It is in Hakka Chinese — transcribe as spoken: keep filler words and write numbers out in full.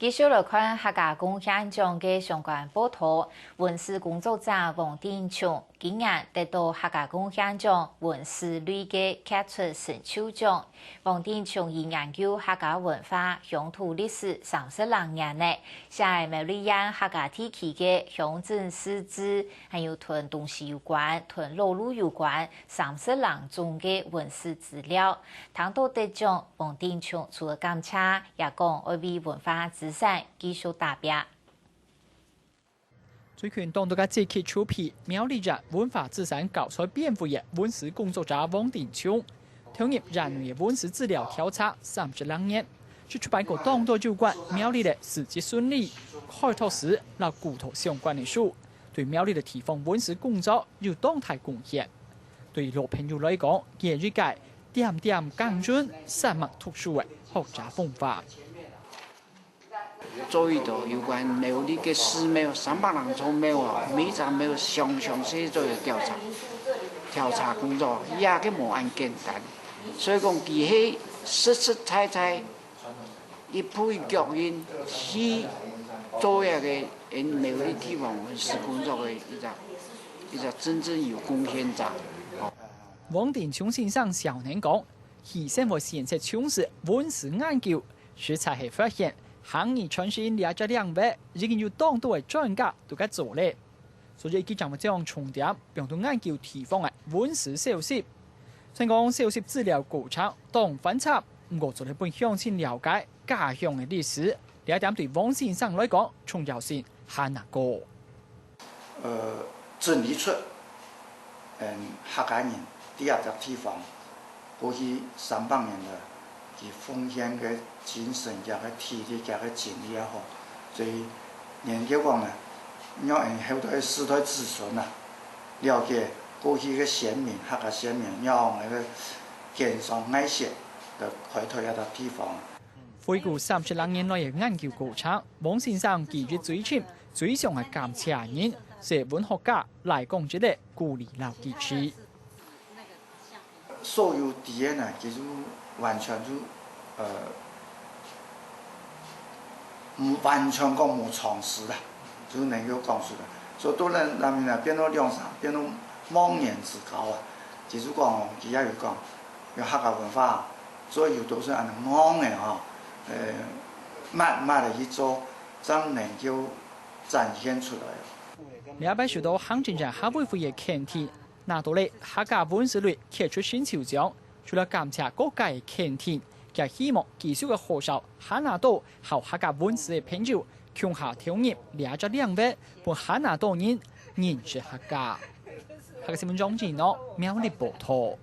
繼續來看客家貢獻獎个相關報導。文史工作者黃鼎松今年得到客家貢獻獎文史類个傑出成就獎。黃鼎松以研究客家文化、鄉土歷史三十零年了，寫个苗栗縣客家地區个鄉鎮史誌，還有同東勢有關、同老路有關三十零種个文史資料。聽到得獎，黃鼎松除了感謝，也講愛為文化資產繼續打拚。 最近當多个節慶籌備，苗栗縣文化資產教材編委个文史工作者黃鼎松，投入縣內个文史資料調查三十零年，就出版過當多有關苗栗个史蹟巡禮、開拓史摎古道相關个書，對苗栗个地方文史工作有當大貢獻。對老朋友來講，佢係一個點點耕耘、煞猛讀書个學者風範。 做一道有關苗栗个寺廟，三百零座廟啊，每一隻廟詳詳細細做个調查，調查工作也个無恁簡單。所以講，佢係實實在在一步一腳印去做一個𫣆苗栗地方文史工作个一隻一隻真正有貢獻者。黃鼎松先生少年講，佢先會選擇從事文史研究， 實在係發現，客語傳承這隻領域已經有當多个專家都在做了。所以佢正會將重點放到研究地方个文史收集。雖然講收集資料過程當繁雜，毋過做得分鄉親了解家鄉个歷史，這一點對黃先生來講重要性還較高。 呃，整理出，嗯，客家人在這隻地方，過去三百年來，佢奉獻个精神、佢个體力、佢个精力也好，所以研究講呢，讓𫣆後代世代子孫啊，了解過去个先民、客家先民，讓𫣆个耕商愛惜，來開拓這隻地方。 回顧三十零年來个研究過程，黃先生基於追尋、追想个感謝人，係文學家賴光直个鼓勵摎支持。所有知个呢，其實完全就，呃，無，完全講無常識啦，就能夠講出來。所以到了下面呢，變到兩三，變到忘年之交啊，其實講哦，佢也有講，用客家文化 所以有都係恁樣戇个吼，呃，慢慢个去做，正能夠展現出來。這擺受到行政院客委會个肯定，拿到了客家文史類傑出成就獎，除了感謝各界个肯定，也希望繼續个號召還拿到好客家文史个朋友，共下投入這隻領域，分還拿到人認識客家。客家新聞張志諾，苗栗報導。